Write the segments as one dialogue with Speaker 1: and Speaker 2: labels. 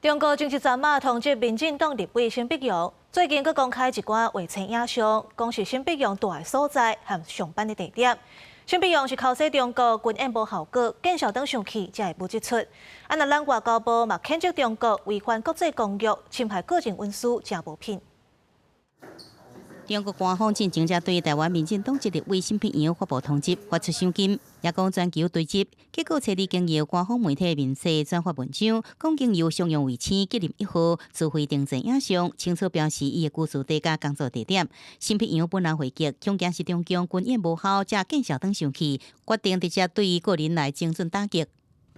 Speaker 1: 中國前一陣仔通緝民進黨立委沈伯洋，最近閣公開一寡衛星影像，講是沈伯洋蹛的所在和上班的地點。沈伯洋是剾洗中國軍演無效果，見笑轉生氣才會舞這齣。啊，若咱外交部嘛譴責中國違反國際公約，侵害個人隱私，誠無品。
Speaker 2: 中國官方進前才對臺灣民進黨籍立委沈伯洋發布通緝，發出賞金，也講全球追緝。結果揣二經由官方媒體面冊轉發文章，講經由商用衛星吉林一號自費定製影像，清楚標示伊的居住地佮工作地點。沈伯洋本人回擊，恐驚是中共軍演無效，才見笑轉生氣，決定直接對伊個人來精準打擊。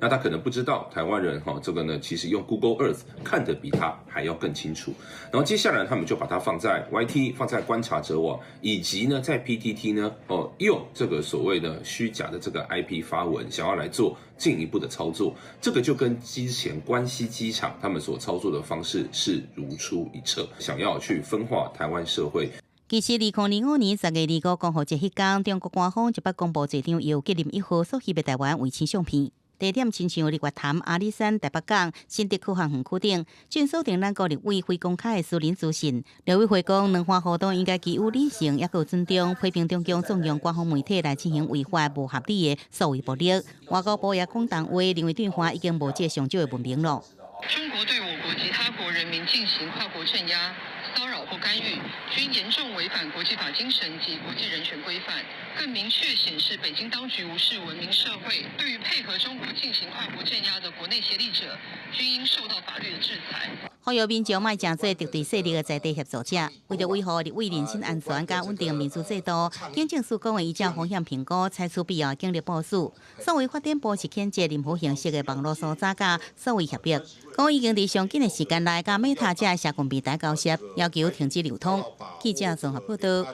Speaker 3: 那他可能不知道，台灣人哈，這個呢，其實用 Google Earth 看得比他還要更清楚。然後接下來他們就把它放在 YT，放在觀察者網，以及呢在 PTT 呢，哦，用這個所謂的虛假的這個 IP 發文，想要來做進一步的操作。這個就跟之前關西機場他們所操作的方式是如出一轍，想要去分化台灣社會。
Speaker 2: 其實，2025年10月25光復節彼工，中國官方就捌公布一張由吉林一號所翕的臺灣衛星相片。地點親像日月潭、阿里山、臺北港、新竹科學園區等，均鎖定咱國立委非公開的私人資訊。陸委會講，兩岸互動應該基於理性，抑閣有尊重，批評中共縱容官方媒體來進行違法無合理的數位暴力。外交部也講重話，認為對岸已經無這上少的文明囉。
Speaker 4: 中國對我國及他國人民進行跨國鎮壓、騷擾或干預，均嚴重違反國際法精神及國際人權規範，更明確顯示北京當局無視文明社會。對於配合中國進行跨國鎮壓的國內協力者，均應受到法律的制裁。
Speaker 2: 呼籲民眾莫成做敵對勢力的在地協助者，為著維護立委人身安全佮穩定民主制度，警政署講會依照風險評估，採取必要警力部署。數位發展部是譴責任何形式的網路搜查佮數位脅迫，講已經佇上緊的時間內，佮 Meta 這社群平台交涉，要求停止流通。記者綜合報道。